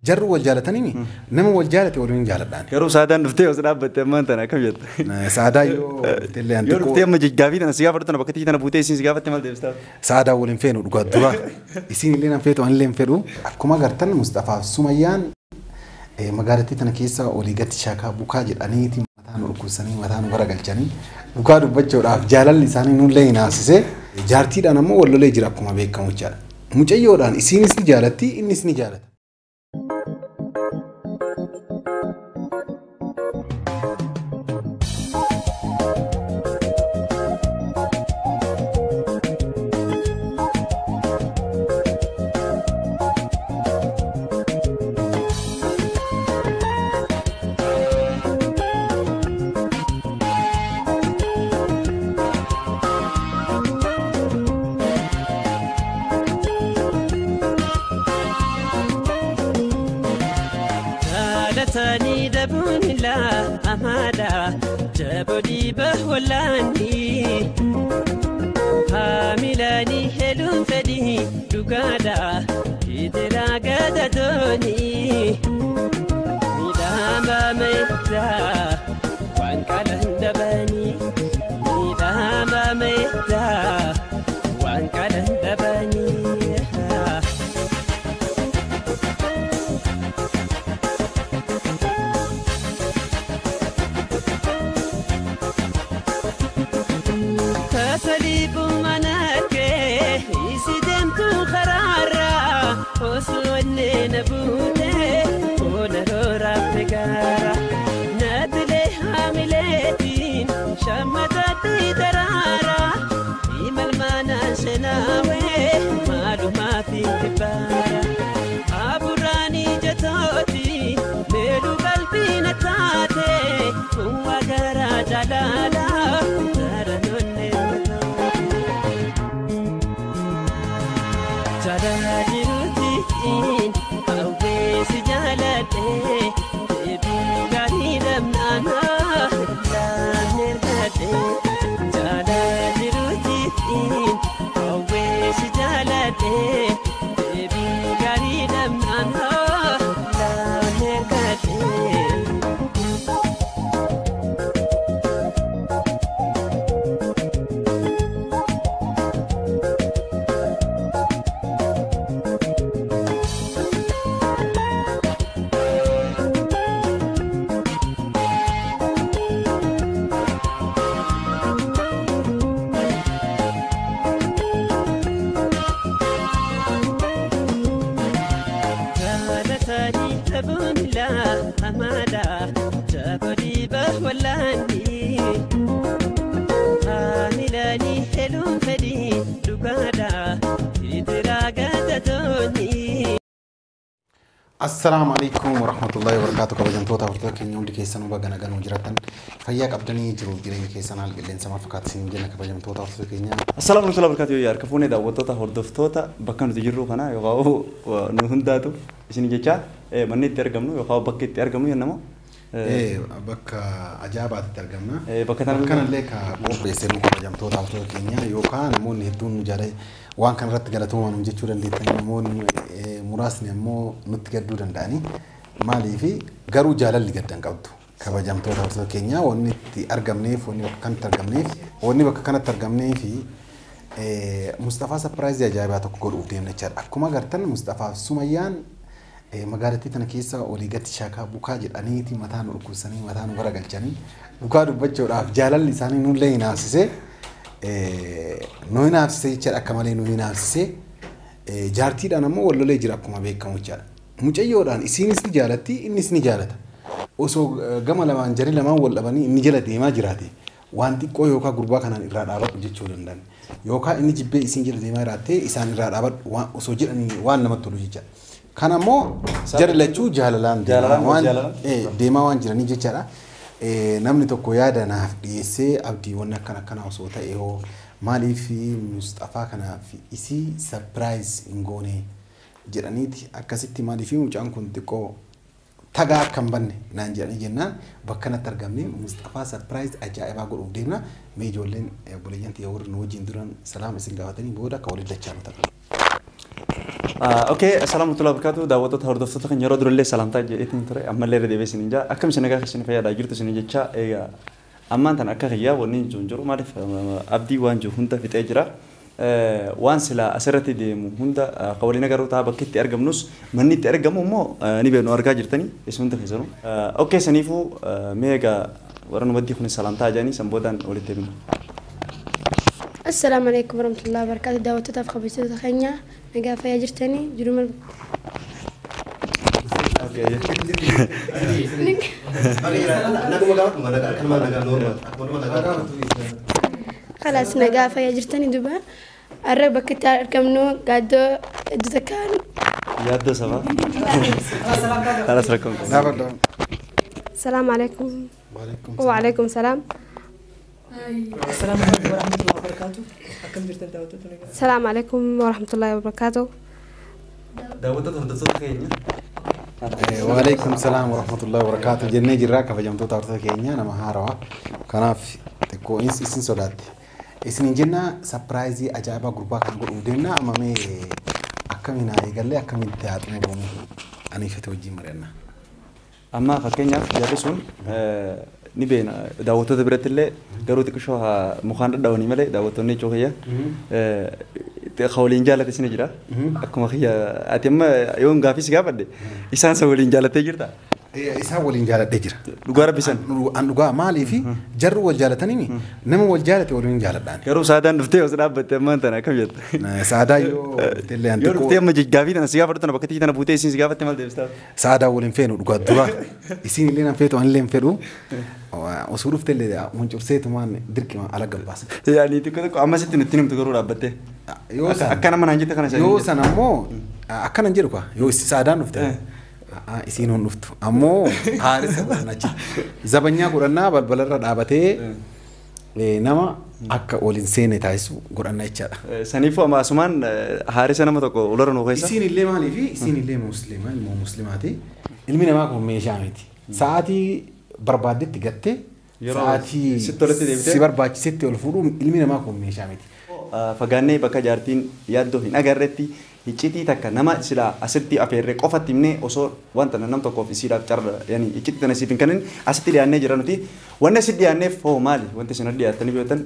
Jarru wal jaalatanii nama wal jaalate waliin jaaladhaan. Garuu Saadaan dhuftee osoo dhaabbatte ammaan tana akkam jetta? Saadaa yoo dhuftellee Yoo dhuftee amma gaafii tana si gaafadhu tana bakka tana buutee isiin si gaafatte maal deebistaa? Saadaa waliin feenu dhugaa dura. Isiin illee nan feetu anillee hin fedhu. Akkuma agartan Mustafaaf Sumayyaan magaalattii tana keessa olii gadi shaakaa bukaa jedhaniiti mataa nu dhukkubsanii mataa nu garagalchanii dhugaa dubbachuudhaaf jaalalli isaanii nullee hinaasise. Jaartiidhaan ammoo wal lolee jira akkuma beekamu jechaadha. Mucayyoodhaan isiinis ni jaalatti innis ni jaalata. Jaalatanii dhabuun illaa amaadha jaboo bahwalaani haamilanii heeluun fedhii dhugaadha gidiraa gadadooni miidhamaa meeshaa waan qalan dhabanii miidhamaa meeshaa waan qalan dhabanii. Assalaamu alaikum warahmatullahi wabarakatuh. Kabajamtoota hordoftoota keenya hundi keessanuu baga nagaan nu jiraattan fayyaa qabdanii jiruuf jireenya keessan haala qilleensa maal fakkaata isin jenna kabajamtoota hordoftoota keenya. Assalaamu alaikum warahmatullahi wabarakatuh. Harka fuunee daawwattoota hordoftoota bakka nuti jirru kana yookaan nu hundaatu isin jecha manni itti argamnu yookaan bakki itti argamnu jennamu. Bakka ajaa'ibaatti argamna. Bakka kanallee ka qopheessee nu kabajamtoota hordoftoota keenya yookaan namoonni hedduun nu jaalatan waan kanarratti galatoomaa nuun jechuu dandeettan namoonni muraasni ammoo nutti gadduu danda'anii maaliif garuu jaalalli gaddan qabdu kabajamtoota hordoftoota keenya wanni itti argamneef wanni bakka kanatti argamneef wanni bakka kanatti argamneef Mustafaa sapiraayizii ajaa'ibaa tokko godhuuf deemna jechaadha. Akkuma agartan Mustafaaf Sumayyaan magaalattii tana keessa olii gadi shaakaa bukaa jedhaniiti mataa nu dhukkubsanii mataa nu garagalchanii dhugaa dubbachuudhaaf jaalalli isaanii nullee hinaafsise. Nu hinaafsise jechaadha akka malee nu hinaafsise. Jaartiidhaan ammoo wal lolee jira akkuma beekamu jechaadha. Mucayyoodhaan isiinis ni jaalatti innis ni jaalata. Osoo gama lamaan jarri lamaan wal dhabanii inni jala deemaa jiraate waan xiqqoo yookaan gurbaa kanaan irraa dhaabadhu jechuu danda'an. Yookaan inni jibbee isiin jala deemaa jiraatte isaan irraa dhaabadhu osoo jedhanii waan namatti tolu jechaadha. Kan ammoo jarri lachuu jaalalaan deemaa waan jiranii jechaadha. Namni tokko yaada naaf dhiyeessee abdii wanni akkana akkanaa osoo ta'e hoo maaliif Mustafaa kanaaf isii sapiraayiz hin goone jedhaniiti akkasitti maaliif mucaan kun xiqqoo tagaa akka hin banne naan jedhanii jennaan bakka kanatti argamne Mustafaa sapiraayiz ajaa'ibaa godhuuf deemna. Mee ijoolleen obboleeyyan tiyya warri nu wajjin duran salaama isin gaafatanii booda akka waliin dachaa nu ta'a. Okay, assalamu alaikum wabarakatuh. Daawwattoota hordoftoota kan yeroo durallee salaamtaa jedheetiin ture ammallee irra deebi'ee isiniin jaa. Akkam isin nagaa isin fayyadaa jirtu isin jecha egaa ammaan tan akka kiyyaa wanni hin jiru maaliif abdii waan jiru hunda fixee jira. Waan silaa asirratti deemu hunda ka waliin agarru ta'a bakki itti argamnus manni itti argamu immoo ni beeknu argaa jirtanii isin hunda keessanuu. Okay, saniifuu mee egaa warra nu maddii kun salaamtaa jedhanii san boodaan walitti deebina. السلام عليكم ورحمة الله وبركاته. دعوتنا في خبيثة خينا نقا فيا جرتني جرو خلاص نقا فيا جرتني دبا الرب كنت أركمنو قادو دكان يادو سبا خلاص ركم. السلام عليكم. وعليكم السلام. السلام عليكم ورحمة الله وبركاته. أكم جرتن دعوتنا؟ السلام عليكم ورحمة الله وبركاته. دعوتنا هردتنا كينيا. وعليكم السلام ورحمة الله وبركاته. جنة جراك فجمتو تعرفوا كينيا أنا مهارة كناف تكو إنس إسن سودات. إسن جنة سبرايزي أجابة غروبا كنقول ودينا أمامي أكملنا يقول لي أكمل تياتر نقوم أنا فتوجي مرينا. أما فكينيا جالسون ni beena daawwattoota biratti illee garuu xiqqishoo mukaan dhadhaawanii malee daawwattoonni jechuu kiyya ka waliin jaalate isin jira akkuma kiyya ati amma yoon gaafii si gaafadhe isaan sa waliin jaalattee jirta. Isaan waliin jaaladhee jira. Dhugaa rabbisan. An dhugaa maaliifi jarri wal jaalatanii nama wal jaalate waliin jaaladhaan. Garuu saadaan dhuftee osoo dhaabbatte ammaan tana akkam jetta. Saadaa yoo illee an Yoo dhuftee amma gaafii tana si gaafadhu tana bakka tana buutee isin si gaafatte maal deebistaa? Saadaa waliin feenu dhugaa dura isin illee nan feetu ani illee hin fedhu. Osoo dhuftee illee muncurseetumaan dirqima ala gabbaasa. Yaani xiqqoo xiqqoo amma sitti nutti himtu garuu dhaabbattee. Akka nama naan jette kana Yoo san ammoo akkana hin jedhu kwa yoo saadaan dhufte. Isiin hun dhuftu ammoo haarisa godhan achi zabanyaa godhannaa balbalarra dhaabatee nama akka waliin seene taasisu godhanna jechaadha. Saniifuu amma asumaan haarisa nama tokko ularra nu keessa. Isiin illee maaliifi isiin illee musliima ilmoo muslimaati. Ilmi namaa kun meeshaa miti. Sa'aatii barbaaddetti gattee sa'aatii si barbaachisetti ol fuudhuun ilmi namaa kun meeshaa miti. Fagaannee bakka jaartiin yaaddoo hin agarretti iccitii takka nama silaa asitti afeerree qofatti himnee osoo wanta nam tokkoof isiidhaaf carra yani iccitii tana siif hin kennin asitti dhiyaannee jira nuti wanni asitti dhiyaanneef hoo maali wanti isin dhiyaattanii beektan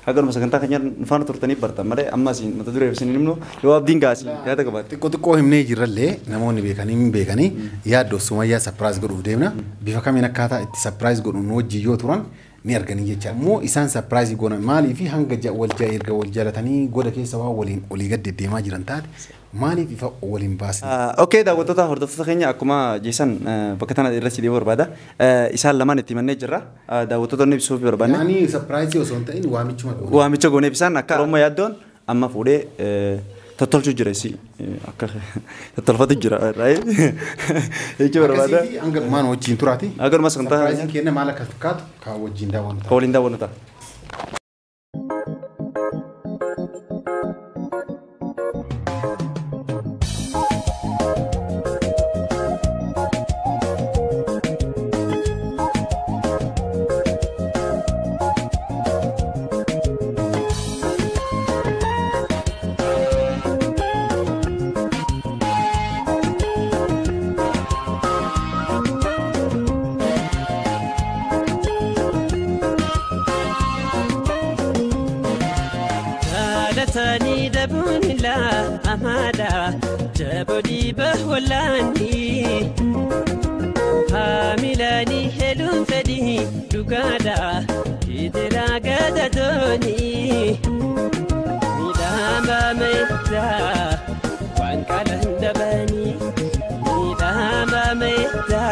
haganuma sagantaa keenya faana turtanii bartan malee amma isin mata duree isin himnu yoo abdiin gaasii yaada qabaate. Xiqqoo xiqqoo himnee jirrallee namoonni beekanii hin beekanii yaaddoo sumayyaa sapiraayis godhuuf deemna bifa kamiin akkaataa itti sapiraayis godhuun wajjin yoo turan ni arganii jecha immoo isaan sapiraayizii goona maaliif hanga wal erga wal jaalatanii goda keessa waa waliin olii gad deddeemaa jiran taate maaliif ifa waliin baasne. Okay daawwattoota hordoftoota keenya akkuma jeesan bakka tana irratti deebi'uu barbaada. Isaan lamaan itti mannee jirra. Daawwattoota inni ibsuuf barbaanne. Yaani sapiraayizii osoo hin ta'in waamichuma goone. Waamicha gooneef isaan akka Oromoo yaaddoon amma fuudhee tottolchuu jira isi akka tottolfatu jira jechuu barbaada. Akkasii hanga dhumaan wajjin turaati. Hanga dhumaa sagantaa. Sapiraayiziin keenya maal akka fakkaatu kan wajjin daawwannu ta'a. Kan waliin daawwannu ta'a. Jabodi bahwalani Hamilani helun fedi dugada Kidira gadadoni Midama meta Wankalan dabani Midama meta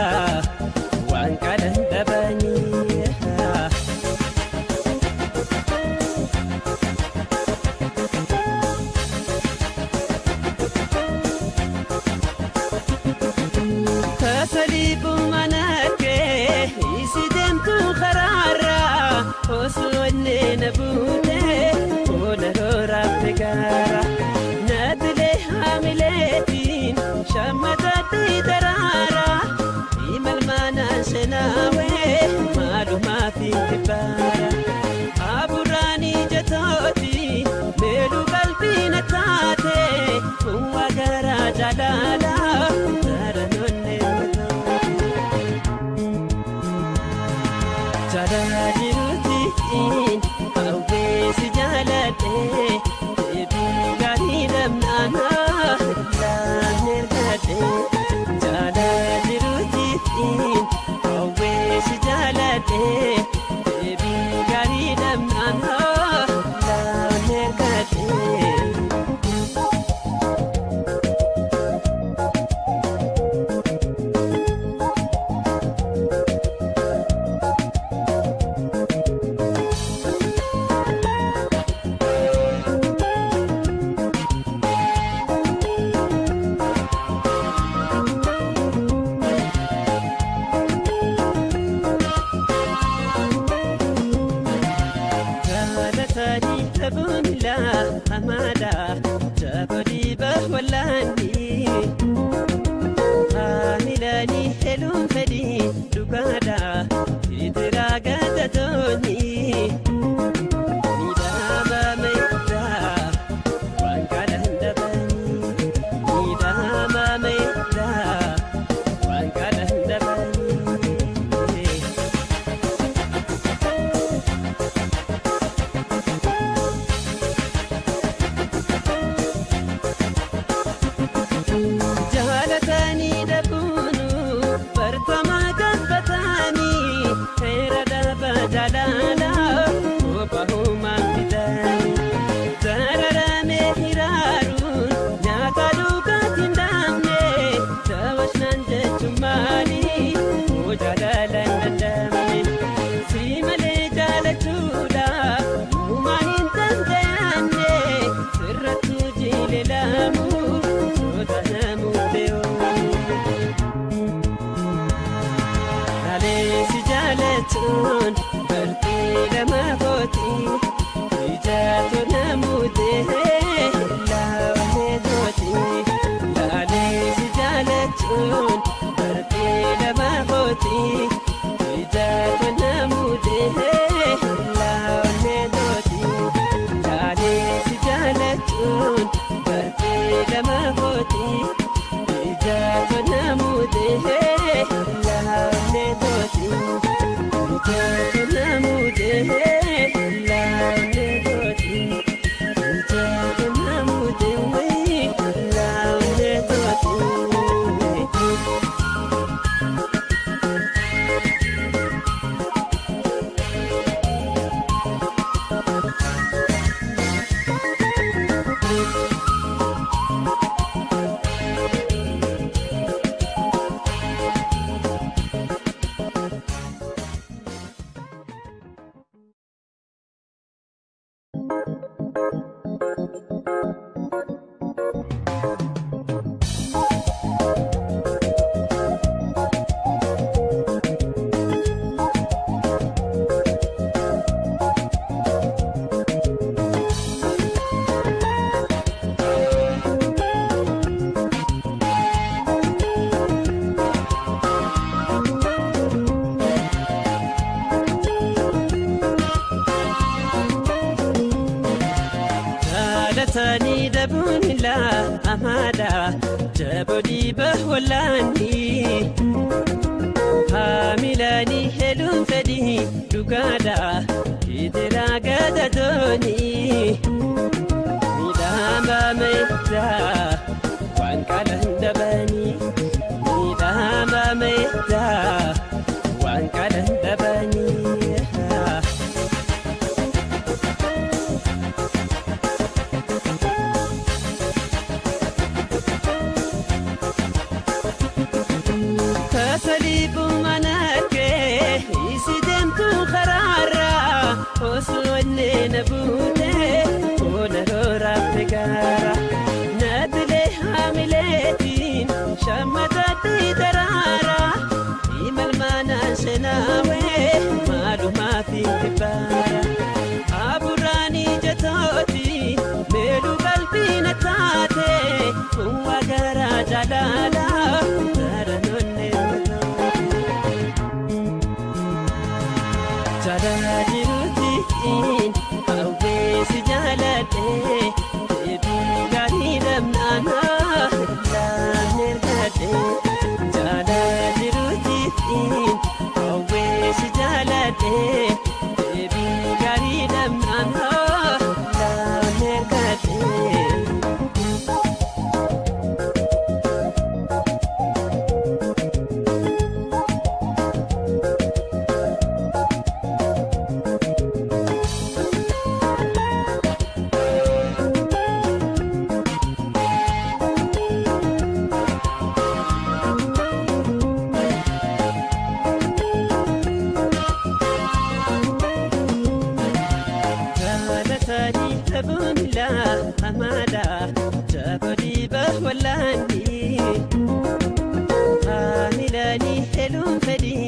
Wankalan dabani. Jaalala jiruutiin hawwee si jaaladhee deebii gaarii dhabnaan laafni ergadhee. Jaalala jiruutiin hawwee si jaaladhee deebii gaarii dhabnaan laafni ergadhee. Jaalala jiruutiin hawwee si jaaladhee. Fedhii.